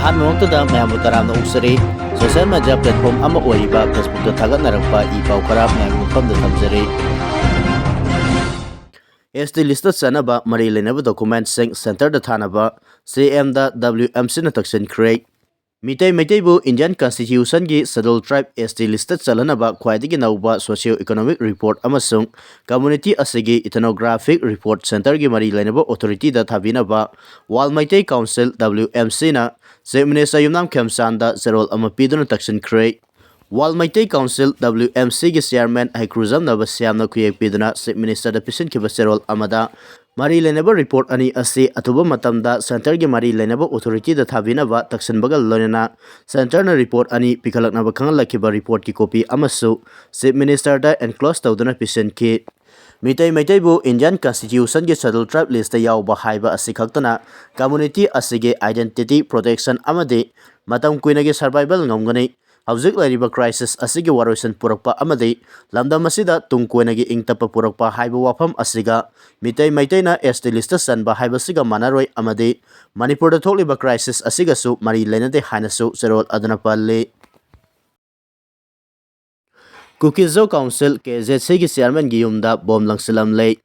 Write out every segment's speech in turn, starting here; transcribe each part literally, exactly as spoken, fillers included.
ꯑꯍꯥꯟꯕꯃꯛꯇꯗ ꯃꯌꯥꯝꯕꯨ ꯇꯔꯥꯝꯅ ꯑꯣꯛꯆꯔꯤ꯫ Social media platform ꯑꯃ ꯑꯣꯏꯔꯤꯕ Facebookꯇ ꯊꯥꯒꯠꯅꯔꯛꯄ ꯏ ꯄꯥꯎ ꯈꯔ ꯃꯌꯥꯝꯒꯤ ꯃꯐꯝꯗ ꯊꯝꯖꯔꯤ꯫ ꯑꯦꯁ ꯇꯤ listꯇ ꯆꯟꯅꯕ ꯃꯔꯤ ꯂꯩꯅꯕ documentꯁꯤꯡ centreꯗ ꯊꯥꯅꯕ ꯁꯤ ꯑꯦꯝꯗ ꯗꯕ꯭ꯂꯤꯎ ꯑꯦꯝ ꯁꯤꯅ ꯇꯛꯁꯤꯟꯈ꯭ꯔꯦ꯫ ꯃꯤꯇꯩ ꯃꯩꯇꯩꯕꯨ Indian Constitutionꯒꯤ Scheduled Tribe, ꯑꯦꯁ ꯇꯤ listꯇ ꯆꯜꯍꯟꯅꯕ ꯈ꯭ꯋꯥꯏꯗꯒꯤ ꯅꯧꯕ socio economic report ꯑꯃꯁꯨꯡ community ꯑꯁꯤꯒꯤ ethnographic report centreꯒꯤ ꯃꯔꯤ ꯂꯩꯅꯕ authorityꯗ ꯊꯥꯕꯤꯅꯕ World Meitei Council, W M Cꯅ Chief Minister ꯌꯨꯝꯅꯥꯝ ꯈꯦꯝꯆꯥꯟꯗ ꯆꯦꯔꯣꯜ ꯑꯃ ꯄꯤꯗꯨꯅ ꯇꯛꯁꯤꯟꯈ꯭ꯔꯦ꯫ World Meitei Council, W M Cꯒꯤ chairman ꯍꯩꯀ꯭ꯔꯨꯖꯝ ꯅꯕꯁ꯭ꯌꯥꯝꯅ ꯈꯨꯌꯦꯛ ꯄꯤꯗꯨꯅ Chief Ministerꯗ ꯄꯤꯁꯤꯟꯈꯤꯕ ꯆꯦꯔꯣꯜ ꯑꯃꯗ ꯃꯔꯤ ꯂꯩꯅꯕ report ꯑꯅꯤ ꯑꯁꯤ ꯑꯊꯨꯕ ꯃꯇꯝꯗ centreꯒꯤ ꯃꯔꯤ ꯂꯩꯅꯕ authorityꯗ ꯊꯥꯕꯤꯅꯕ ꯇꯛꯁꯤꯟꯕꯒ ꯂꯣꯏꯅꯅ centreꯅ report ꯑꯅꯤ ꯄꯤꯈꯠꯂꯛꯅꯕ ꯈꯪꯍꯜꯂꯛꯈꯤꯕ reportꯀꯤ copy ꯑꯃꯁꯨ Chief Ministerꯗ enclose ꯇꯧꯗꯨꯅ ꯄꯤꯁꯤꯟꯈꯤ꯫ ꯃꯤꯇꯩ ꯃꯩꯇꯩꯕꯨ Indian Constitutionꯒꯤ Scheduled Tribe listꯇ ꯌꯥꯎꯕ ꯍꯥꯏꯕ ꯑꯁꯤ ꯈꯛꯇꯅ community ꯑꯁꯤꯒꯤ identity protection ꯑꯃꯗꯤ ꯃꯇꯝ ꯀꯨꯏꯅꯒꯤ survival ꯉꯝꯒꯅꯤ꯫ ꯍꯧꯖꯤꯛ ꯂꯩꯔꯤꯕ crisis ꯑꯁꯤꯒꯤ ꯋꯥꯔꯣꯏꯁꯤꯟ ꯄꯨꯔꯛꯄ ꯑꯃꯗꯤ ꯂꯝꯗꯝ ꯑꯁꯤꯗ ꯇꯨꯡ ꯀꯣꯏꯅꯒꯤ ꯏꯪ ꯇꯞꯄ ꯄꯨꯔꯛꯄ ꯍꯥꯏꯕ ꯋꯥꯐꯝ ꯑꯁꯤꯒ ꯃꯤꯇꯩ ꯃꯩꯇꯩꯅ ꯑꯦꯁ ꯇꯤ listꯇ ꯆꯟꯕ ꯍꯥꯏꯕꯁꯤꯒ ꯃꯥꯟꯅꯔꯣꯏ ꯑꯃꯗꯤ ꯃꯅꯤꯄꯨꯔꯗ ꯊꯣꯛꯂꯤꯕ crisis ꯑꯁꯤꯒꯁꯨ ꯃꯔꯤ ꯂꯩꯅꯗꯦ ꯍꯥꯏꯅꯁꯨ ꯆꯦꯔꯣꯜ ꯑꯗꯨꯅ ꯄꯜꯂꯤ꯫ Kuki-Zo Council, K Z Cꯒꯤ chairmanꯒꯤ ꯌꯨꯝꯗ bomb ꯂꯪꯁꯤꯜꯂꯝꯂꯦ꯫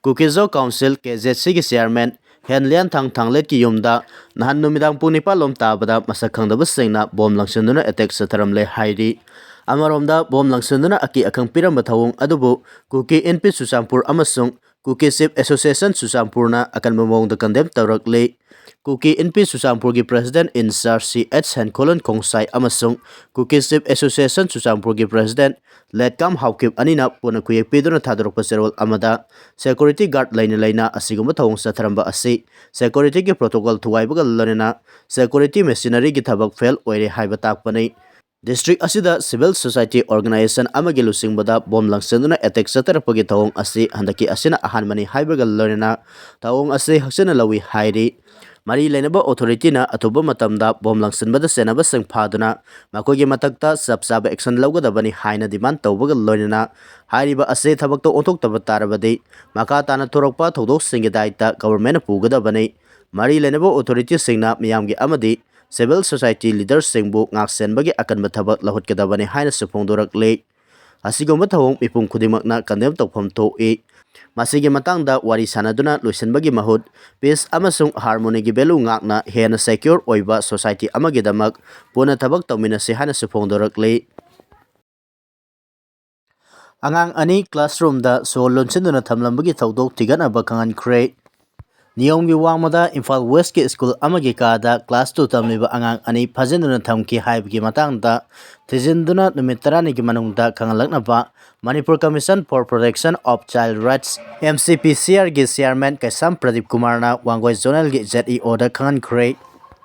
Kuki-Zo Council, K Z Cꯒꯤ chairman ꯍꯦꯟꯂꯤꯌꯥꯟ ꯊꯥꯡ ꯊꯥꯡꯂꯦꯠꯀꯤ ꯌꯨꯝꯗ ꯅꯍꯥꯟ ꯅꯨꯃꯤꯗꯥꯡ ꯄꯨꯡ ꯅꯤꯄꯥꯟ ꯂꯣꯝ ꯇꯥꯕꯗ ꯃꯁꯛ ꯈꯪꯗꯕꯁꯤꯡꯅ bomb ꯂꯪꯁꯤꯟꯗꯨꯅ attack ꯆꯠꯊꯔꯝꯂꯦ ꯍꯥꯏꯔꯤ꯫ ꯑꯃꯔꯣꯝꯗ bomb ꯂꯪꯁꯤꯟꯗꯨꯅ ꯑꯀꯤ ꯑꯈꯪ ꯄꯤꯔꯝꯕ ꯊꯧꯑꯣꯡ ꯑꯗꯨꯕꯨ Kuki Inpi Churachandpur ꯑꯃꯁꯨꯡ Kuki Chief Association Churachandpurꯅ ꯑꯀꯟꯕ ꯃꯑꯣꯡꯗ condemn ꯇꯧꯔꯛꯂꯤ꯫ Kuki Inpi Churachandpurꯒꯤ president in charge C H Senkholun Khongsai ꯑꯃꯁꯨꯡ Kuki Chief Association Churachandpurꯒꯤ president Letkam Haokip ꯑꯅꯤꯅ ꯄꯨꯟꯅ ꯈꯨꯌꯦꯛ ꯄꯤꯗꯨꯅ ꯊꯥꯗꯣꯔꯛꯄ ꯆꯦꯔꯣꯜ ꯑꯃꯗ security guard ꯂꯩꯅ ꯂꯩꯅ ꯑꯁꯤꯒꯨꯝꯕ ꯊꯧꯑꯣꯡ ꯆꯠꯊꯔꯝꯕ ꯑꯁꯤ securityꯒꯤ protocol ꯊꯨꯒꯥꯏꯕꯒ ꯂꯣꯏꯅꯅ security machineryꯒꯤ ꯊꯕꯛ fail ꯑꯣꯏꯔꯦ ꯍꯥꯏꯕ ꯇꯥꯛꯄꯅꯤ꯫ District ꯑꯁꯤꯗ civil society organization ꯑꯃꯒꯤ ꯂꯨꯆꯤꯡꯕꯗ bomb ꯂꯪꯁꯤꯟꯗꯨꯅ attack ꯆꯠꯊꯔꯛꯄꯒꯤ ꯊꯧꯑꯣꯡ ꯑꯁꯤ ꯍꯟꯗꯛꯀꯤ ꯑꯁꯤꯅ ꯑꯍꯥꯟꯕꯅꯤ ꯍꯥꯏꯕꯒ ꯂꯣꯏꯅꯅ ꯊꯧꯑꯣꯡ ꯑꯁꯤ ꯍꯛꯆꯤꯟꯅ ꯂꯧꯏ ꯍꯥꯏꯔꯤ꯫ ꯃꯔꯤ ꯂꯩꯅꯕ authorityꯅ ꯑꯊꯨꯕ ꯃꯇꯝꯗ bomb ꯂꯪꯁꯤꯟꯕꯗ ꯆꯦꯟꯅꯕꯁꯤꯡ ꯐꯥꯗꯨꯅ ꯃꯈꯣꯏꯒꯤ ꯃꯊꯛꯇ ꯆꯞ ꯆꯥꯕ action ꯂꯧꯒꯗꯕꯅꯤ ꯍꯥꯏꯅ demand ꯇꯧꯕꯒ ꯂꯣꯏꯅꯅ ꯍꯥꯏꯔꯤꯕ ꯑꯁꯤ ꯊꯕꯛꯇ ꯑꯣꯟꯊꯣꯛꯇꯕ ꯇꯥꯔꯕꯗꯤ ꯃꯈꯥ ꯇꯥꯅ ꯊꯣꯔꯛꯄ ꯊꯧꯗꯣꯛꯁꯤꯡꯒꯤ ꯗꯥꯏꯇ governmentꯅ ꯄꯨꯒꯗꯕꯅꯤ꯫ ꯃꯔꯤ ꯂꯩꯅꯕ ꯑꯣꯊꯣꯔꯤꯇꯤꯁꯤꯡꯅ ꯃꯤꯌꯥꯝꯒꯤ ꯑꯃꯗꯤ ꯁꯤꯚꯤꯜ ꯁꯣꯁꯥꯏꯇꯤ ꯂꯤꯗꯔꯁꯤꯡꯕꯨ ꯉꯥꯛꯁꯦꯟꯕꯒꯤ ꯑꯀꯟꯕ ꯊꯕꯛ ꯂꯧꯈꯠꯀꯗꯕꯅꯤ ꯍꯥꯏꯅꯁꯨ ꯐꯣꯡꯗꯣꯔꯛꯂꯤ꯫ ꯑꯁꯤꯒꯨꯝꯕ ꯊꯧꯑꯣꯡ ꯃꯤꯄꯨꯝ ꯈꯨꯗꯤꯡꯃꯛꯅ ꯀꯟꯗꯦꯝ ꯇꯧꯐꯝ ꯊꯣꯛꯏ꯫ ꯃꯁꯤꯒꯤ ꯃꯇꯥꯡꯗ ꯋꯥꯔꯤ ꯁꯥꯟꯅꯗꯨꯅ ꯂꯣꯏꯁꯤꯟꯕꯒꯤ ꯃꯍꯨꯠ, ꯄꯤꯁ ꯑꯃꯁꯨꯡ ꯍꯥꯔꯃꯣꯅꯤꯒꯤ ꯚꯦꯂꯨ ꯉꯥꯛꯅ ꯍꯦꯟꯅ ꯁꯦꯀ꯭ꯌꯣꯔ ꯑꯣꯏꯕ ꯁꯣꯁꯥꯏꯇꯤ ꯑꯃꯒꯤꯗꯃꯛ ꯄꯨꯟꯅ ꯊꯕꯛ ꯇꯧꯃꯤꯟꯅꯁꯤ ꯍꯥꯏꯅꯁꯨ ꯐꯣꯡꯗꯣꯔꯛꯂꯤ꯫ ꯑꯉꯥꯡ ꯑꯅꯤ ꯀ꯭ꯂꯥꯁꯔꯨꯝꯗ ꯁꯣ ꯂꯣꯟꯁꯤꯟꯗꯨꯅ ꯊꯝꯂꯝꯕꯒꯤ ꯊꯧꯗꯣꯛ ꯊꯤꯒꯠꯅꯕ ꯈꯪꯍꯟꯈ꯭ꯔꯦ꯫ ꯅꯤꯌꯣꯝꯒꯤ ꯋꯥꯡꯃꯗ ꯏꯝꯐꯥꯜ ꯋꯦꯁꯀꯤ ꯁ꯭ꯀꯨꯜ ꯑꯃꯒꯤ ꯀꯥꯗ ꯀ꯭ꯂꯥꯁ ꯇꯨ ꯇꯝꯂꯤꯕ ꯑꯉꯥꯡ ꯑꯅꯤ ꯐꯥꯖꯤꯟꯗꯨꯅ ꯊꯝꯈꯤ ꯍꯥꯏꯕꯒꯤ ꯃꯇꯥꯡꯗ ꯊꯤꯖꯤꯟꯗꯨꯅ ꯅꯨꯃꯤꯠ ꯇꯔꯥꯅꯤꯒꯤ ꯃꯅꯨꯡꯗ ꯈꯪꯍꯜꯂꯛꯅꯕ Manipur Commission for Protection of Child Rights, M C P C R ꯒꯤ ꯆꯤꯌꯥꯔꯃꯦꯟ ꯀꯩꯁꯥꯝ ꯄ꯭ꯔꯗꯤꯞ ꯀꯨꯃꯥꯔꯅ ꯋꯥꯡꯒꯣꯏ ꯖꯣꯅꯦꯜꯒꯤ Z E O ꯗ ꯈꯪꯍꯟꯈ꯭ꯔꯦ꯫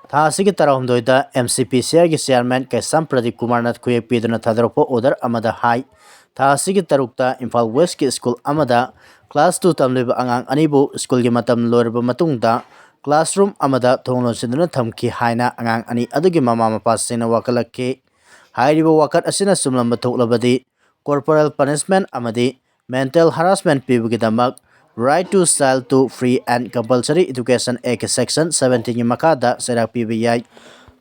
ꯊꯥ ꯑꯁꯤꯒꯤ ꯇꯔꯥꯍꯨꯝꯗꯣꯏꯗ M C P C R ꯒꯤ ꯆꯤꯌꯥꯔꯃꯦꯟ ꯀꯩꯁꯥꯝ ꯄ꯭ꯔꯗꯤꯞ ꯀꯨꯃꯥꯔꯅ ꯈꯨꯌꯦꯛ ꯄꯤꯗꯨꯅ ꯊꯥꯗꯣꯔꯛꯄ ꯑꯣꯔꯗꯔ ꯑꯃꯗ ꯍꯥꯏ, ꯊꯥ ꯑꯁꯤꯒꯤ ꯇꯔꯨꯛꯇ ꯏꯝꯐꯥꯜ ꯋꯦꯁꯀꯤ ꯁ꯭ꯀꯨꯜ ꯑꯃꯗ ꯀ꯭ꯂꯥꯁ ꯇꯨ ꯇꯝꯂꯤꯕ ꯑꯉꯥꯡ ꯑꯅꯤꯕꯨ ꯁ꯭ꯀꯨꯜꯒꯤ ꯃꯇꯝ ꯂꯣꯏꯔꯕ ꯃꯇꯨꯡꯗ ꯀ꯭ꯂꯥꯁꯔꯨꯝ ꯑꯃꯗ ꯊꯣꯡ ꯂꯣꯟꯁꯤꯟꯗꯨꯅ ꯊꯝꯈꯤ ꯍꯥꯏꯅ ꯑꯉꯥꯡ ꯑꯅꯤ ꯑꯗꯨꯒꯤ ꯃꯃꯥ ꯃꯄꯥꯁꯤꯡꯅ ꯋꯥꯀꯠꯂꯛꯈꯤ꯫ ꯍꯥꯏꯔꯤꯕ ꯋꯥꯀꯠ ꯑꯁꯤꯅ ꯆꯨꯝꯂꯝꯕ ꯊꯣꯛꯂꯕꯗꯤ, corporal punishment ꯑꯃꯗꯤ mental harassment ꯄꯤꯕꯒꯤꯗꯃꯛ Right to Child to Free and Compulsory Education Act Section seventeen ꯒꯤ ꯃꯈꯥꯗ ꯆꯩꯔꯥꯛ ꯄꯤꯕ ꯌꯥꯏ꯫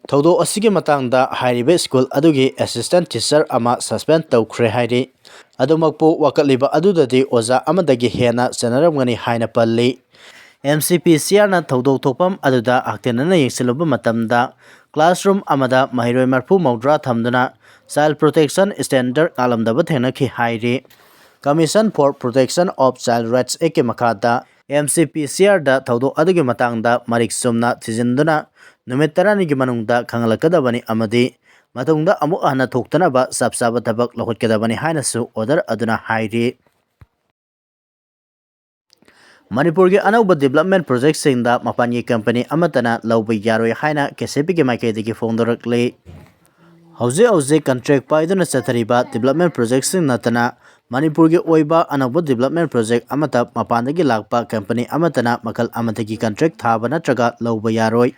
ꯊꯧꯗꯣꯛ ꯑꯁꯤꯒꯤ ꯃꯇꯥꯡꯗ ꯍꯥꯏꯔꯤꯕ ꯁ꯭ꯀꯨꯜ ꯑꯗꯨꯒꯤ assistant teacher ꯑꯃ suspend ꯇꯧꯈ꯭ꯔꯦ ꯍꯥꯏꯔꯤ꯫ ꯑꯗꯨꯃꯛꯄꯨ ꯋꯥꯀꯠꯂꯤꯕ ꯑꯗꯨꯗꯗꯤ ꯑꯣꯖꯥ ꯑꯃꯗꯒꯤ ꯍꯦꯟꯅ ꯆꯦꯟꯅꯔꯝꯒꯅꯤ ꯍꯥꯏꯅ ꯄꯜꯂꯤ꯫ M C P C R ꯅ ꯊꯧꯗꯣꯛ ꯊꯣꯛꯐꯝ ꯑꯗꯨꯗ ꯍꯛꯊꯦꯡꯅꯅ ꯌꯦꯡꯁꯤꯜꯂꯨꯕ ꯃꯇꯝꯗ classroom ꯑꯃꯗ ꯃꯍꯩꯔꯣꯏ ꯃꯔꯐꯨ ꯃꯧꯗ꯭ꯔꯥ ꯊꯝꯗꯨꯅ Child Protection Standard ꯉꯥꯛꯂꯝꯗꯕ ꯊꯦꯡꯅꯈꯤ ꯍꯥꯏꯔꯤ꯫ Commission for Protection of Child Rights Act ꯀꯤ ꯃꯈꯥꯗ M C P C R ꯗ ꯊꯧꯗꯣꯛ ꯑꯗꯨꯒꯤ ꯃꯇꯥꯡꯗ ꯃꯔꯤꯛ ꯆꯨꯝꯅ ꯊꯤꯖꯤꯟꯗꯨꯅ ꯅꯨꯃꯤꯠ ꯇꯔꯥꯅꯤꯒꯤ ꯃꯅꯨꯡꯗ ꯈꯪꯍꯜꯂꯛꯀꯗꯕꯅꯤ ꯑꯃꯗꯤ ꯃꯇꯨꯡꯗ ꯑꯃꯨꯛ ꯍꯟꯅ ꯊꯣꯛꯇꯅꯕ ꯆꯞ ꯆꯥꯕ ꯊꯕꯛ ꯂꯧꯈꯠꯀꯗꯕꯅꯤ ꯍꯥꯏꯅꯁꯨ ꯑꯣꯔꯗꯔ ꯑꯗꯨꯅ ꯍꯥꯏꯔꯤ꯫ ꯃꯅꯤꯄꯨꯔꯒꯤ ꯑꯅꯧꯕ development projectꯁꯤꯡꯗ ꯃꯄꯥꯟꯒꯤ company ꯑꯃꯠꯇꯅ ꯂꯧꯕ ꯌꯥꯔꯣꯏ ꯍꯥꯏꯅ K C P ꯒꯤ ꯃꯥꯏꯀꯩꯗꯒꯤ ꯐꯣꯡꯗꯣꯔꯛꯂꯤ꯫ ꯍꯧꯖꯤꯛ ꯍꯧꯖꯤꯛ ꯀꯟꯇ꯭ꯔꯦꯛ ꯄꯥꯏꯗꯨꯅ ꯆꯠꯊꯔꯤꯕ ꯗꯤꯕꯂꯞꯃꯦꯟ ꯄ꯭ꯔꯣꯖꯦꯛꯁꯤꯡ ꯅꯠꯇꯅ ꯃꯅꯤꯄꯨꯔꯒꯤ ꯑꯣꯏꯕ ꯑꯅꯧꯕ ꯗꯤꯕꯂꯞꯃꯦꯟ ꯄ꯭ꯔꯣꯖꯦꯛ ꯑꯃꯠꯇ ꯃꯄꯥꯟꯗꯒꯤ ꯂꯥꯛꯄ ꯀꯝꯄꯅꯤ ꯑꯃꯠꯇꯅ ꯃꯈꯜ ꯑꯃꯠꯇꯒꯤ ꯀꯟꯇ꯭ꯔꯦꯛ ꯊꯥꯕ ꯅꯠꯇ꯭ꯔꯒ ꯂꯧꯕ ꯌꯥꯔꯣꯏ꯫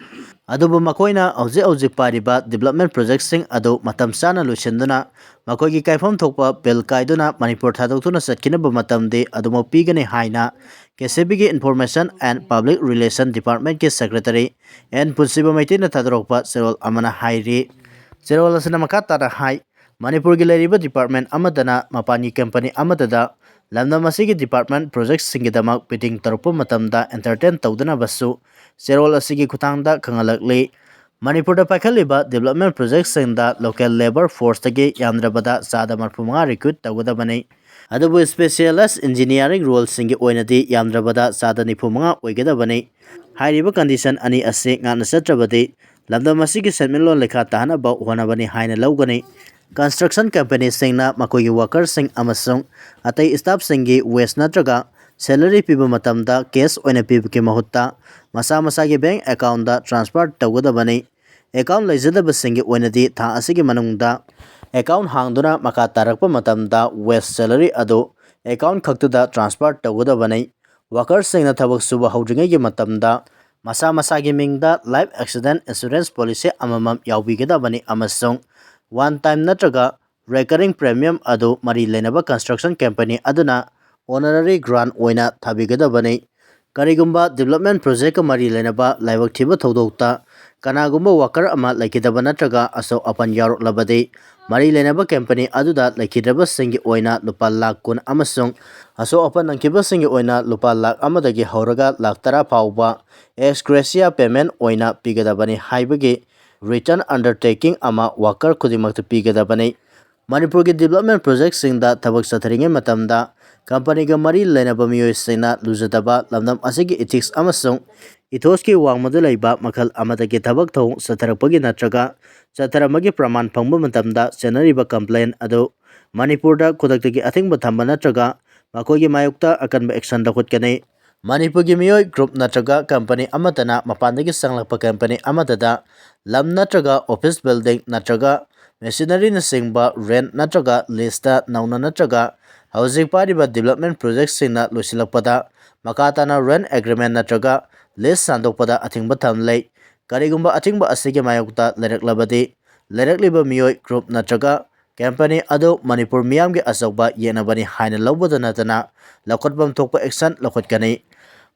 ꯑꯗꯨꯕꯨ ꯃꯈꯣꯏꯅ ꯍꯧꯖꯤꯛ ꯍꯧꯖꯤꯛ ꯄꯥꯏꯔꯤꯕ ꯗꯤꯕꯂꯞꯃꯦꯟ ꯄ꯭ꯔꯣꯖꯦꯛꯁꯤꯡ ꯑꯗꯨ ꯃꯇꯝ ꯆꯥꯅ ꯂꯣꯏꯁꯤꯟꯗꯨꯅ ꯃꯈꯣꯏꯒꯤ ꯀꯥꯏꯐꯝ ꯊꯣꯛꯄ ꯕꯤꯜ ꯀꯥꯏꯗꯨꯅ ꯃꯅꯤꯄꯨꯔ ꯊꯥꯗꯣꯛꯇꯨꯅ ꯆꯠꯈꯤꯅꯕ ꯃꯇꯝꯗꯤ ꯑꯗꯨꯃꯛ ꯄꯤꯒꯅꯤ ꯍꯥꯏꯅ ꯀꯦ ꯁꯤ ꯕꯤꯒꯤ Information and Public Relation Departmentꯀꯤ Secretary ꯑꯦꯟ ꯄꯨꯟꯁꯤꯕ ꯃꯩꯇꯩꯅ ꯊꯥꯗꯣꯔꯛꯄ ꯆꯦꯔꯣꯜ ꯑꯃꯅ ꯍꯥꯏꯔꯤ꯫ ꯆꯦꯔꯣꯜ ꯑꯁꯤꯅ ꯃꯈꯥ ꯇꯥꯅ ꯍꯥꯏ, ꯃꯅꯤꯄꯨꯔꯒꯤ ꯂꯩꯔꯤꯕ ꯗꯤꯄꯥꯔꯠꯃꯦꯟ ꯑꯃꯠꯇꯅ ꯃꯄꯥꯟꯒꯤ ꯀꯝꯄꯅꯤ ꯑꯃꯠꯇꯗ ꯂꯝꯗꯝ ꯑꯁꯤꯒꯤ ꯗꯤꯄꯥꯔꯠꯃꯦꯟ ꯄ꯭ꯔꯣꯖꯦꯛꯁꯤꯡꯒꯤꯗꯃꯛ ꯕꯤꯗꯤꯡ ꯇꯧꯔꯛꯄ ꯃꯇꯝꯗ ꯑꯦꯟꯇꯔꯇꯦꯟ ꯇꯧꯗꯅꯕꯁꯨ ꯆꯦꯔꯣꯜ ꯑꯁꯤꯒꯤ ꯈꯨꯠꯊꯥꯡꯗ ꯈꯪꯍꯜꯂꯛꯂꯤ꯫ ꯃꯅꯤꯄꯨꯔꯗ ꯄꯥꯏꯈꯠꯂꯤꯕ ꯗꯤꯕꯂꯞꯃꯦꯟ ꯄ꯭ꯔꯣꯖꯦꯛꯁꯤꯡꯗ ꯂꯣꯀꯦꯜ ꯂꯦꯕꯔ ꯐꯣꯔꯁꯇꯒꯤ ꯌꯥꯝꯗ꯭ꯔꯕꯗ ꯆꯥꯗ ꯃꯔꯤꯐꯨ ꯃꯉꯥ ꯔꯤꯀ꯭ꯔꯨꯠ ꯇꯧꯒꯗꯕꯅꯤ꯫ ꯑꯗꯨꯕꯨ ꯁ꯭ꯄꯦꯁꯤꯌꯦꯂꯥꯏꯖ ꯏꯟꯖꯤꯅꯤꯌꯥꯔꯤꯡ ꯔꯣꯜꯁꯤꯡꯒꯤ ꯑꯣꯏꯅꯗꯤ ꯌꯥꯝꯗ꯭ꯔꯕꯗ ꯆꯥꯗ ꯅꯤꯐꯨ ꯃꯉꯥ ꯑꯣꯏꯒꯗꯕꯅꯤ꯫ ꯍꯥꯏꯔꯤꯕ ꯀꯟꯗꯤꯁꯟ ꯑꯅꯤ ꯑꯁꯤ ꯉꯥꯛꯅ ꯆꯠꯇ꯭ꯔꯕꯗꯤ ꯂꯝꯗꯝ ꯑꯁꯤꯒꯤ ꯁꯦꯟꯃꯤꯠꯂꯣꯟ ꯂꯩꯈꯥ ꯇꯥꯍꯟꯅꯕ ꯍꯣꯠꯅꯕꯅꯤ ꯍꯥꯏꯅ ꯂꯧꯒꯅꯤ꯫ ꯀꯟꯁꯇ꯭ꯔꯛꯁꯟ ꯀꯝꯄꯅꯤꯁꯤꯡꯅ ꯃꯈꯣꯏꯒꯤ ꯋꯥꯀꯔꯁꯤꯡ ꯑꯃꯁꯨꯡ ꯑꯇꯩ ꯁ꯭ꯇꯥꯐꯁꯤꯡꯒꯤ ꯋꯦꯖ ꯅꯠꯇ꯭ꯔꯒ ꯁꯦꯂꯔꯤ ꯄꯤꯕ ꯃꯇꯝꯗ ꯀꯦꯁ ꯑꯣꯏꯅ ꯄꯤꯕꯒꯤ ꯃꯍꯨꯠꯇ ꯃꯁꯥ ꯃꯁꯥꯒꯤ ꯕꯦꯡꯛ ꯑꯦꯀꯥꯎꯟꯗ ꯇ꯭ꯔꯥꯟꯁꯐꯔ ꯇꯧꯒꯗꯕꯅꯤ꯫ ꯑꯦꯀꯥꯎꯟ ꯂꯩꯖꯗꯕꯁꯤꯡꯒꯤ ꯑꯣꯏꯅꯗꯤ ꯊꯥ ꯑꯁꯤꯒꯤ ꯃꯅꯨꯡꯗ ꯑꯦꯀꯥꯎꯟ ꯍꯥꯡꯗꯨꯅ ꯃꯈꯥ ꯇꯥꯔꯛꯄ ꯃꯇꯝꯗ ꯋꯦꯖ ꯁꯦꯂꯔꯤ ꯑꯗꯨ ꯑꯦꯀꯥꯎꯟ ꯈꯛꯇꯗ ꯇ꯭ꯔꯥꯟꯁꯐꯔ ꯇꯧꯒꯗꯕꯅꯤ꯫ ꯋꯥꯀꯔꯁꯤꯡꯅ ꯊꯕꯛ ꯁꯨꯕ ꯍꯧꯗ꯭ꯔꯤꯉꯩꯒꯤ ꯃꯇꯝꯗ ꯃꯁꯥ ꯃꯁꯥꯒꯤ ꯃꯤꯡꯗ ꯂꯥꯏꯐ ꯑꯦꯛꯁꯤꯗꯦꯟ ꯏꯟꯁꯨꯔꯦꯟꯁ ꯄꯣꯂꯤꯁꯤ ꯑꯃꯃꯝ ꯌꯥꯎꯕꯤꯒꯗꯕꯅꯤ ꯑꯃꯁꯨꯡ ꯋꯥꯟ ꯇꯥꯏꯝ ꯅꯠꯇ꯭ꯔꯒ ꯔꯦꯀꯔꯤꯡ ꯄ꯭ꯔꯤꯃꯤꯌꯝ ꯑꯗꯨ ꯃꯔꯤ ꯂꯩꯅꯕ ꯀꯟꯁꯇ꯭ꯔꯛꯁꯟ ꯀꯝꯄꯅꯤ ꯑꯗꯨꯅ ꯑꯣꯅꯔꯔꯤ ꯒ꯭ꯔꯥꯟ ꯑꯣꯏꯅ ꯊꯥꯕꯤꯒꯗꯕꯅꯤ꯫ ꯀꯔꯤꯒꯨꯝꯕ ꯗꯤꯕꯂꯞꯃꯦꯟ ꯄ꯭ꯔꯣꯖꯦꯛꯀ ꯃꯔꯤ ꯂꯩꯅꯕ ꯂꯥꯏꯕꯛ ꯊꯤꯕ ꯊꯧꯗꯣꯛꯇ ꯀꯅꯥꯒꯨꯝꯕ ꯋꯥꯀꯔ ꯑꯃ ꯂꯩꯈꯤꯗꯕ ꯅꯠꯇ꯭ꯔꯒ ꯑꯁꯣꯛ ꯑꯄꯟ ꯌꯥꯎꯔꯛꯂꯕꯗꯤ, ꯃꯔꯤ ꯂꯩꯅꯕ ꯀꯝꯄꯅꯤ ꯑꯗꯨꯗ ꯂꯩꯈꯤꯗ꯭ꯔꯕꯁꯤꯡꯒꯤ ꯑꯣꯏꯅ ꯂꯨꯄꯥ ꯂꯥꯈ ꯀꯨꯟ ꯑꯃꯁꯨꯡ ꯑꯁꯣꯛ ꯑꯄꯟ ꯅꯪꯈꯤꯕꯁꯤꯡꯒꯤ ꯑꯣꯏꯅ ꯂꯨꯄꯥ ꯂꯥꯈ ꯑꯃꯗꯒꯤ ꯍꯧꯔꯒ ꯂꯥꯈ ꯇꯔꯥ ꯐꯥꯎꯕ ꯑꯦꯛꯁ ꯒ꯭ꯔꯦꯁꯤꯌꯥ ꯄꯦꯃꯦꯟ ꯑꯣꯏꯅ ꯄꯤꯒꯗꯕꯅꯤ ꯍꯥꯏꯕꯒꯤ ꯔꯤꯇꯟ ꯑꯟꯗꯔꯇꯦꯀꯤꯡ ꯑꯃ ꯋꯥꯀꯔ ꯈꯨꯗꯤꯡꯃꯛꯇ ꯄꯤꯒꯗꯕꯅꯤ꯫ ꯃꯅꯤꯄꯨꯔꯒꯤ ꯗꯤꯕꯂꯞꯃꯦꯟ ꯄ꯭ꯔꯣꯖꯦꯛꯁꯤꯡꯗ ꯊꯕꯛ ꯆꯠꯊꯔꯤꯉꯩ ꯃꯇꯝꯗ ꯀꯝꯄꯅꯤꯒ ꯃꯔꯤ ꯂꯩꯅꯕ ꯃꯤꯑꯣꯏꯁꯤꯡꯅ ꯂꯨꯖꯗꯕ ꯂꯝꯗꯝ ꯑꯁꯤꯒꯤ ꯏꯊꯤꯛꯁ ꯑꯃꯁꯨꯡ ꯏꯊꯣꯁꯀꯤ ꯋꯥꯡꯃꯗ ꯂꯩꯕ ꯃꯈꯜ ꯑꯃꯗꯒꯤ ꯊꯕꯛ ꯊꯧꯑꯣꯡ ꯆꯠꯊꯔꯛꯄꯒꯤ ꯅꯠꯇ꯭ꯔꯒ ꯆꯠꯊꯔꯝꯕꯒꯤ ꯄ꯭ꯔꯃꯥꯟ ꯐꯪꯕ ꯃꯇꯝꯗ ꯆꯦꯟꯅꯔꯤꯕ ꯀꯝꯄ꯭ꯂꯦꯟ ꯑꯗꯨ ꯃꯅꯤꯄꯨꯔꯗ ꯈꯨꯗꯛꯇꯒꯤ ꯑꯊꯤꯡꯕ ꯊꯝꯕ ꯅꯠꯇ꯭ꯔꯒ ꯃꯈꯣꯏꯒꯤ ꯃꯥꯌꯣꯛꯇ ꯑꯀꯟꯕ ꯑꯦꯛꯁꯟ ꯂꯧꯈꯠꯀꯅꯤ꯫ ꯃꯅꯤꯄꯨꯔꯒꯤ ꯃꯤꯑꯣꯏ, ꯒ꯭ꯔꯨꯞ ꯅꯠꯇ꯭ꯔꯒ ꯀꯝꯄꯅꯤ ꯑꯃꯠꯇꯅ ꯃꯄꯥꯟꯗꯒꯤ ꯆꯪꯂꯛꯄ ꯀꯝꯄꯅꯤ ꯑꯃꯠꯇꯗ ꯂꯝ ꯅꯠꯇ꯭ꯔꯒ ꯑꯣꯐꯤꯁ ꯕꯤꯜꯗꯤꯡ ꯅꯠꯇ꯭ꯔꯒ machineryꯅꯆꯤꯡꯕ rent ꯅꯠꯇ꯭ꯔꯒ leaseꯇ ꯅꯧꯅ ꯅꯠꯇ꯭ꯔꯒ ꯍꯧꯖꯤꯛ ꯄꯥꯏꯔꯤꯕ development projectꯁꯤꯡꯅ ꯂꯣꯏꯁꯤꯜꯂꯛꯄꯗ ꯃꯈꯥ ꯇꯥꯅ rent agreement ꯅꯠꯇ꯭ꯔꯒ lease ꯁꯥꯟꯗꯣꯛꯄꯗ ꯑꯊꯤꯡꯕ ꯊꯝꯂꯦ꯫ ꯀꯔꯤꯒꯨꯝꯕ ꯑꯊꯤꯡꯕ ꯑꯁꯤꯒꯤ ꯃꯥꯌꯣꯛꯇ ꯂꯩꯔꯛꯂꯕꯗꯤ, ꯂꯩꯔꯛꯂꯤꯕ ꯃꯤꯑꯣꯏ, group ꯅꯠꯇ꯭ꯔꯒ company ꯑꯗꯨ ꯃꯅꯤꯄꯨꯔ ꯃꯤꯌꯥꯝꯒꯤ ꯑꯆꯧꯕ ꯌꯦꯛꯅꯕꯅꯤ ꯍꯥꯏꯅ ꯂꯧꯕꯗ ꯅꯠꯇꯅ ꯂꯧꯈꯠꯐꯝ ꯊꯣꯛꯄ action ꯂꯧꯈꯠꯀꯅꯤ꯫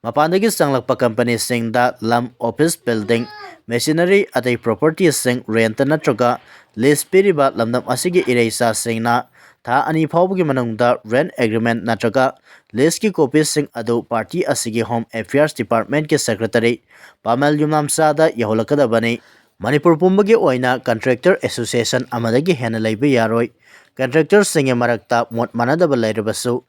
ꯃꯄꯥꯟꯗꯒꯤ ꯆꯪꯂꯛꯄ companyꯁꯤꯡꯗ ꯂꯝ, office building, machinery ꯑꯇꯩ propertyꯁꯤꯡ rent ꯅꯠꯇ꯭ꯔꯒ lease ꯄꯤꯔꯤꯕ ꯂꯝꯗꯝ ꯑꯁꯤꯒꯤ ꯏꯔꯩꯆꯥꯁꯤꯡꯅ ꯊꯥ ꯑꯅꯤ ꯐꯥꯎꯕꯒꯤ ꯃꯅꯨꯡꯗ rent agreement ꯅꯠꯇ꯭ꯔꯒ leaseꯀꯤ copyꯁꯤꯡ ꯑꯗꯨ party ꯑꯁꯤꯒꯤ Home Affairs Departmentꯀꯤ Secretary ꯄꯥꯃꯦꯜ ꯌꯨꯝꯅꯥꯝꯆꯥꯗ ꯌꯧꯍꯜꯂꯛꯀꯗꯕꯅꯤ꯫ ꯃꯅꯤꯄꯨꯔ ꯄꯨꯝꯕꯒꯤ ꯑꯣꯏꯅ contractor association ꯑꯃꯗꯒꯤ ꯍꯦꯟꯅ ꯂꯩꯕ ꯌꯥꯔꯣꯏ꯫ Contractorꯁꯤꯡꯒꯤ ꯃꯔꯛꯇ ꯃꯣꯠ ꯃꯥꯟꯅꯗꯕ ꯂꯩꯔꯕꯁꯨ,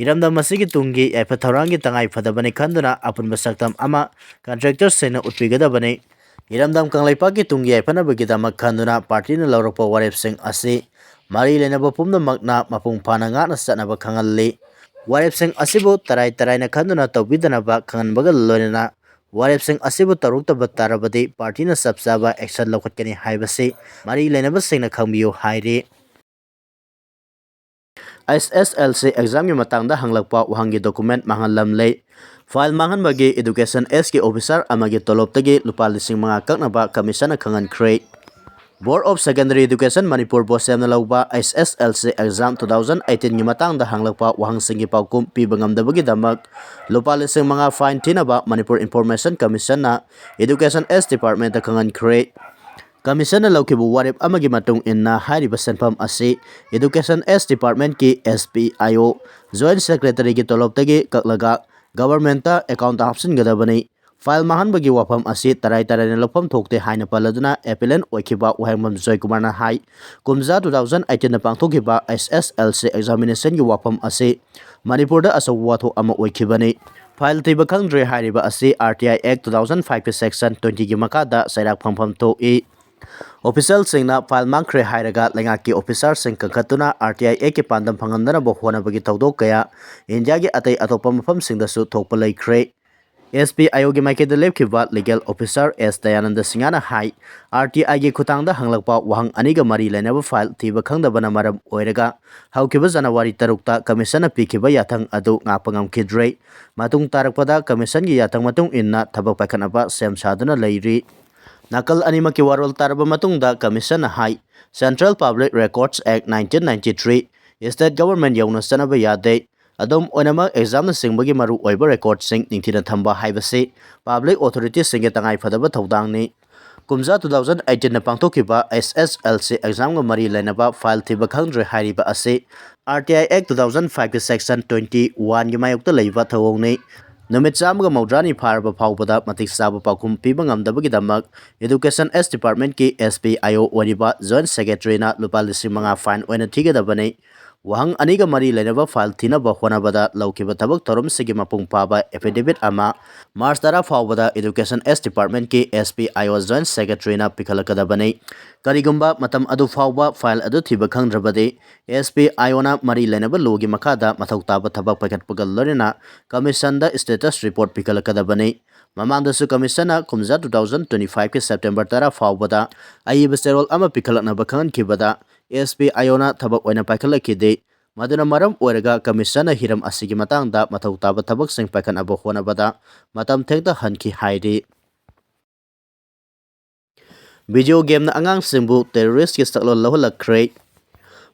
ꯏꯔꯝꯗꯝ ꯑꯁꯤꯒꯤ ꯇꯨꯡꯒꯤ ꯌꯥꯏꯐ ꯊꯧꯔꯥꯡꯒꯤ ꯇꯉꯥꯏ ꯐꯗꯕꯅꯤ ꯈꯟꯗꯨꯅ ꯑꯄꯨꯟꯕ ꯁꯛꯇꯝ ꯑꯃ contractorꯁꯤꯡꯅ ꯎꯠꯄꯤꯒꯗꯕꯅꯤ꯫ ꯏꯔꯝꯗꯝ ꯀꯪꯂꯩꯄꯥꯛꯀꯤ ꯇꯨꯡꯒꯤ ꯌꯥꯏꯐꯅꯕꯒꯤꯗꯃꯛ ꯈꯟꯗꯨꯅ partyꯅ ꯂꯧꯔꯛꯄ ꯋꯥꯔꯦꯞꯁꯤꯡ ꯑꯁꯤ ꯃꯔꯤ ꯂꯩꯅꯕ ꯄꯨꯝꯅꯃꯛꯅ ꯃꯄꯨꯡ ꯐꯥꯅ ꯉꯥꯛꯅ ꯆꯠꯅꯕ ꯈꯪꯍꯜꯂꯤ꯫ ꯋꯥꯔꯦꯞꯁꯤꯡ ꯑꯁꯤꯕꯨ ꯇꯔꯥꯏ ꯇꯔꯥꯏꯅ ꯈꯟꯗꯨꯅ ꯇꯧꯕꯤꯗꯅꯕ ꯈꯪꯍꯟꯕꯒ ꯂꯣꯏꯅꯅ ꯋꯥꯔꯦꯞꯁꯤꯡ ꯑꯁꯤꯕꯨ ꯇꯧꯔꯛꯇꯕ ꯇꯥꯔꯕꯗꯤ partyꯅ ꯆꯞ ꯆꯥꯕ action ꯂꯧꯈꯠꯀꯅꯤ ꯍꯥꯏꯕꯁꯤ ꯃꯔꯤ ꯂꯩꯅꯕꯁꯤꯡꯅ ꯈꯪꯕꯤꯌꯨ ꯍꯥꯏꯔꯤ꯫ SSLC examꯒꯤ ꯃꯇꯥꯡꯗ ꯍꯪꯂꯛꯄ ꯋꯥꯍꯪꯒꯤ document ꯃꯥꯡꯍꯜꯂꯝꯂꯦ꯫ File ꯃꯥꯡꯍꯟꯕꯒꯤ Education Sꯀꯤ officer ꯑꯃꯒꯤ ꯇꯣꯂꯣꯞꯇꯒꯤ ꯂꯨꯄꯥ ꯂꯤꯁꯤꯡ ꯃꯉꯥ ꯀꯛꯅꯕ commissionꯅ ꯈꯪꯍꯟꯈ꯭ꯔꯦ꯫ Board of Secondary Education Manipur BOSEMꯅ ꯂꯧꯕ SSLC exam two thousand eighteenꯒꯤ ꯃꯇꯥꯡꯗ ꯍꯪꯂꯛꯄ ꯋꯥꯍꯪꯁꯤꯡꯒꯤ ꯄꯥꯎꯈꯨꯝ ꯄꯤꯕ ꯉꯝꯗꯕꯒꯤꯗꯃꯛ ꯂꯨꯄꯥ ꯂꯤꯁꯤꯡ ꯃꯉꯥ fine ꯊꯤꯅꯕ ꯃꯅꯤꯄꯨꯔ Information Commissionꯅ Education S Departmentꯇ ꯈꯪꯍꯟꯈ꯭ꯔꯦ꯫ Commissionꯅ ꯂꯧꯈꯤꯕ ꯋꯥꯔꯦꯞ ꯑꯃꯒꯤ ꯃꯇꯨꯡ ꯏꯟꯅ ꯍꯥꯏꯔꯤꯕ ꯁꯦꯟꯐꯝ ꯑꯁꯤ Education S Departmentꯀꯤ SPIO, Joint Secretaryꯒꯤ ꯇꯣꯂꯣꯞꯇꯒꯤ ꯀꯛꯂꯒ governmentꯇ accountꯇ ꯍꯥꯞꯆꯤꯟꯒꯗꯕꯅꯤ꯫ File ꯃꯥꯡꯍꯟꯕꯒꯤ ꯋꯥꯐꯝ ꯑꯁꯤ ꯇꯔꯥꯏ ꯇꯔꯥꯏꯅ ꯂꯧꯐꯝ ꯊꯣꯛꯇꯦ ꯍꯥꯏꯅ ꯄꯜꯂꯗꯨꯅ appellant ꯑꯣꯏꯈꯤꯕ ꯋꯥꯍꯦꯡꯕꯝ ꯖꯣꯏꯀꯨꯃꯥꯔꯅ ꯍꯥꯏ, ꯀꯨꯝꯖꯥ two thousand eighteenꯗ ꯄꯥꯡꯊꯣꯛꯈꯤꯕ SSLC examinationꯒꯤ ꯋꯥꯐꯝ ꯑꯁꯤ ꯃꯅꯤꯄꯨꯔꯗ ꯑꯆꯧꯕ ꯋꯥꯊꯣꯛ ꯑꯃ ꯑꯣꯏꯈꯤꯕꯅꯤ꯫ File ꯊꯤꯕ ꯈꯪꯗ꯭ꯔꯦ ꯍꯥꯏꯔꯤꯕ ꯑꯁꯤ RTI Act two thousand fiveꯀꯤ section twentyꯒꯤ ꯃꯈꯥꯗ ꯆꯩꯔꯥꯛ ꯐꯪꯐꯝ ꯊꯣꯛꯏ꯫ Officialꯁꯤꯡꯅ file ꯃꯥꯡꯈ꯭ꯔꯦ ꯍꯥꯏꯔꯒ ꯂꯩꯉꯥꯛꯀꯤ officerꯁꯤꯡ ꯀꯟꯈꯠꯇꯨꯅ RTI Actꯀꯤ ꯄꯥꯟꯗꯝ ꯐꯪꯍꯟꯗꯅꯕ ꯍꯣꯠꯅꯕꯒꯤ ꯊꯧꯗꯣꯛ ꯀꯌꯥ ꯏꯟꯗꯤꯌꯥꯒꯤ ꯑꯇꯩ ꯑꯇꯣꯞꯄ ꯃꯐꯝꯁꯤꯡꯗꯁꯨ ꯊꯣꯛꯄ ꯂꯩꯈ꯭ꯔꯦ꯫ ꯑꯦꯁ ꯄꯤ ꯑꯥꯏ ꯑꯣꯒꯤ ꯃꯥꯏꯀꯩꯗ ꯂꯦꯞꯈꯤꯕ ꯂꯤꯒꯦꯜ ꯑꯣꯐꯤꯁꯥꯔ ꯑꯦꯁ ꯗꯌꯥꯅꯟꯗ ꯁꯤꯡꯍꯅ ꯍꯥꯏ, ꯑꯥꯔ ꯇꯤ ꯑꯥꯏꯒꯤ ꯈꯨꯠꯊꯥꯡꯗ ꯍꯪꯂꯛꯄ ꯋꯥꯍꯪ ꯑꯅꯤꯒ ꯃꯔꯤ ꯂꯩꯅꯕ ꯐꯥꯏꯜ ꯊꯤꯕ ꯈꯪꯗꯕꯅ ꯃꯔꯝ ꯑꯣꯏꯔꯒ ꯍꯧꯈꯤꯕ ꯖꯅꯋꯥꯔꯤ ꯇꯔꯨꯛꯇ ꯀꯃꯤꯁꯟꯅ ꯄꯤꯈꯤꯕ ꯌꯥꯊꯪ ꯑꯗꯨ ꯉꯥꯛꯄ ꯉꯝꯈꯤꯗ꯭ꯔꯦ꯫ ꯃꯇꯨꯡ ꯇꯥꯔꯛꯄꯗ ꯀꯃꯤꯁꯟꯒꯤ ꯌꯥꯊꯪ ꯃꯇꯨꯡ ꯏꯟꯅ ꯊꯕꯛ ꯄꯥꯏꯈꯠꯅꯕ ꯁꯦꯝ ꯁꯥꯗꯨꯅ ꯂꯩꯔꯤ꯫ ꯅꯥꯀꯜ ꯑꯅꯤꯃꯛꯀꯤ ꯋꯥꯔꯣꯜ ꯇꯥꯔꯕ ꯃꯇꯨꯡꯗ ꯀꯃꯤꯁꯟꯅ ꯍꯥꯏ, Central Public Records Act nineteen ninety-three, state government ꯌꯧꯅ ꯆꯠꯅꯕ ꯌꯥꯗꯦ꯫ ꯑꯗꯨꯝ ꯑꯣꯏꯅꯃꯛ, ꯑꯦꯛꯖꯥꯝꯅꯆꯤꯡꯕꯒꯤ ꯃꯔꯨ ꯑꯣꯏꯕ ꯔꯦꯀꯣꯔꯗꯁꯤꯡ ꯅꯤꯡꯊꯤꯅ ꯊꯝꯕ ꯍꯥꯏꯕꯁꯤ ꯄꯕ꯭ꯂꯤꯛ ꯑꯣꯊꯣꯔꯤꯇꯤꯁꯤꯡꯒꯤ ꯇꯉꯥꯏꯐꯗꯕ ꯊꯧꯗꯥꯡꯅꯤ꯫ ꯀꯨꯝꯖꯥ two thousand eighteen ꯄꯥꯡꯊꯣꯛꯈꯤꯕ ꯑꯦꯁ ꯑꯦꯁ ꯑꯦꯜ ꯁꯤ ꯑꯦꯛꯖꯥꯝꯒ ꯃꯔꯤ ꯂꯩꯅꯕ ꯐꯥꯏꯜ ꯊꯤꯕ ꯈꯪꯗ꯭ꯔꯦ ꯍꯥꯏꯔꯤꯕ ꯑꯁꯤ R T I Act two thousand five ꯀꯤ section twenty one ꯒꯤ ꯃꯥꯌꯣꯛꯇ ꯂꯩꯕ ꯊꯧꯑꯣꯡꯅꯤ꯫ ꯅꯨꯃꯤꯠ ꯆꯥꯝꯃꯒ ꯃꯧꯗ꯭ꯔꯥꯅꯤ ꯐꯥꯔꯕ ꯐꯥꯎꯕꯗ ꯃꯇꯤꯛ ꯆꯥꯕ ꯄꯥꯎꯈꯨꯝ ꯄꯤꯕ ꯉꯝꯗꯕꯒꯤꯗꯃꯛ Education S Department ꯀꯤ S P I O ꯑꯣꯏꯔꯤꯕ Joint Secretary ꯅ ꯂꯨꯄꯥ ꯂꯤꯁꯤꯡ ꯃꯉꯥ fine ꯑꯣꯏꯅ ꯊꯤꯒꯗꯕꯅꯤ꯫ ꯋꯥꯍꯪ ꯑꯅꯤꯒ ꯃꯔꯤ ꯂꯩꯅꯕ ꯐꯥꯏꯜ ꯊꯤꯅꯕ ꯍꯣꯠꯅꯕꯗ ꯂꯧꯈꯤꯕ ꯊꯕꯛ ꯊꯧꯔꯝꯁꯤꯡꯒꯤ ꯃꯄꯨꯡ ꯐꯥꯕ affidavit ꯑꯃ ꯃꯥꯔꯆ ꯇꯔꯥ ꯐꯥꯎꯕꯗ Education S Department ꯀꯤ S P I O Joint Secretary ꯅ ꯄꯤꯈꯠꯂꯛꯀꯗꯕꯅꯤ꯫ ꯀꯔꯤꯒꯨꯝꯕ ꯃꯇꯝ ꯑꯗꯨ ꯐꯥꯎꯕ ꯐꯥꯏꯜ ꯑꯗꯨ ꯊꯤꯕ ꯈꯪꯗ꯭ꯔꯕꯗꯤ, S P I O ꯅ ꯃꯔꯤ ꯂꯩꯅꯕ ꯂꯣꯒꯤ ꯃꯈꯥꯗ ꯃꯊꯧ ꯇꯥꯕ ꯊꯕꯛ ꯄꯥꯏꯈꯠꯄꯒ ꯂꯣꯏꯅꯅ ꯀꯃꯤꯁꯟꯗ status report ꯄꯤꯈꯠꯂꯛꯀꯗꯕꯅꯤ꯫ ꯃꯃꯥꯡꯗꯁꯨ ꯀꯃꯤꯁꯟꯅ ꯀꯨꯝꯖꯥ two thousand twenty five ꯀꯤ September ꯇꯔꯥ ꯐꯥꯎꯕꯗ ꯑꯏꯕ ꯆꯦꯔꯣꯜ ꯑꯃ ꯄꯤꯈꯠꯂꯛꯅꯕ ꯈꯪꯍꯟꯈꯤꯕꯗ, S P I O ꯅ ꯊꯕꯛ ꯑꯣꯏꯅ ꯄꯥꯏꯈꯠꯂꯛꯈꯤꯗꯦ꯫ ꯃꯗꯨꯅ ꯃꯔꯝ ꯑꯣꯏꯔꯒ ꯀꯃꯤꯁꯟꯅ ꯍꯤꯔꯝ ꯑꯁꯤꯒꯤ ꯃꯇꯥꯡꯗ ꯃꯊꯧ ꯇꯥꯕ ꯊꯕꯛꯁꯤꯡ ꯄꯥꯏꯈꯠꯅꯕ ꯍꯣꯠꯅꯕꯗ ꯃꯇꯝ ꯊꯦꯡꯊꯍꯟꯈꯤ ꯍꯥꯏꯔꯤ꯫ Video game ꯅ ꯑꯉꯥꯡꯁꯤꯡꯕꯨ terrorist ꯀꯤ ꯁꯛꯂꯣꯟ ꯂꯧꯍꯜꯂꯛꯈ꯭ꯔꯦ꯫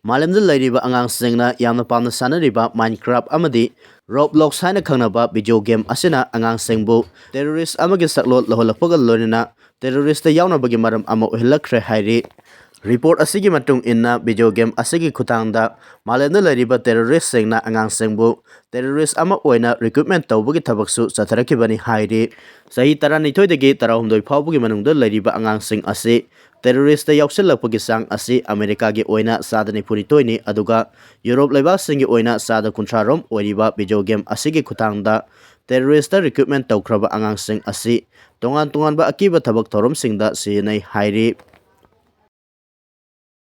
ꯃꯥꯂꯦꯝꯗ ꯂꯩꯔꯤꯕ ꯑꯉꯥꯡꯁꯤꯡꯅ ꯌꯥꯝꯅ ꯄꯥꯝꯅ ꯁꯥꯟꯅꯔꯤꯕ Minecraft ꯑꯃꯗꯤ Roblox ꯍꯥꯏꯅ ꯈꯪꯅꯕ video game ꯑꯁꯤꯅ ꯑꯉꯥꯡꯁꯤꯡꯕꯨ terrorist ꯑꯃꯒꯤ ꯁꯛꯂꯣꯟ ꯂꯧꯍꯜꯂꯛꯄꯒ ꯂꯣꯏꯅꯅ terrorist ꯇ ꯌꯥꯎꯅꯕꯒꯤ ꯃꯔꯝ ꯑꯃ ꯑꯣꯏꯍꯜꯂꯛꯈ꯭ꯔꯦ ꯍꯥꯏꯔꯤ꯫ Report ꯑꯁꯤꯒꯤ ꯃꯇꯨꯡ ꯏꯟꯅ, video game ꯑꯁꯤꯒꯤ ꯈꯨꯠꯊꯥꯡꯗ ꯃꯥꯂꯦꯝꯗ ꯂꯩꯔꯤꯕ terrorist ꯁꯤꯡꯅ ꯑꯉꯥꯡꯁꯤꯡꯕꯨ terrorist ꯑꯃ ꯑꯣꯏꯅ recruitment ꯇꯧꯕꯒꯤ ꯊꯕꯛꯁꯨ ꯆꯠꯊꯔꯛꯈꯤꯕꯅꯤ ꯍꯥꯏꯔꯤ꯫ ꯆꯍꯤ ꯇꯔꯥꯅꯤꯊꯣꯏꯗꯒꯤ ꯇꯔꯥꯍꯨꯝꯗꯣꯏ ꯐꯥꯎꯕꯒꯤ ꯃꯅꯨꯡꯗ ꯂꯩꯔꯤꯕ ꯑꯉꯥꯡꯁꯤꯡ ꯑꯁꯤ terrorist ꯇ ꯌꯥꯎꯁꯤꯜꯂꯛꯄꯒꯤ ꯆꯥꯡ ꯑꯁꯤ ꯑꯃꯦꯔꯤꯀꯥꯒꯤ ꯑꯣꯏꯅ ꯆꯥꯗ ꯅꯤꯐꯨꯅꯤꯊꯣꯏꯅꯤ, ꯑꯗꯨꯒ ꯌꯨꯔꯣꯞ ꯂꯩꯕꯥꯛꯁꯤꯡꯒꯤ ꯑꯣꯏꯅ ꯆꯥꯗ ꯀꯨꯟꯊ꯭ꯔꯥ ꯔꯣꯝ ꯑꯣꯏꯔꯤꯕ video game ꯑꯁꯤꯒꯤ ꯈꯨꯠꯊꯥꯡꯗ terrorist ꯇ recruitment ꯇꯧꯈ꯭ꯔꯕ ꯑꯉꯥꯡꯁꯤꯡ ꯑꯁꯤ ꯇꯣꯉꯥꯟ ꯇꯣꯉꯥꯟꯕ ꯑꯀꯤꯕ ꯊꯕꯛ ꯊꯧꯔꯝꯁꯤꯡꯗ ꯁꯤꯖꯤꯟꯅꯩ ꯍꯥꯏꯔꯤ꯫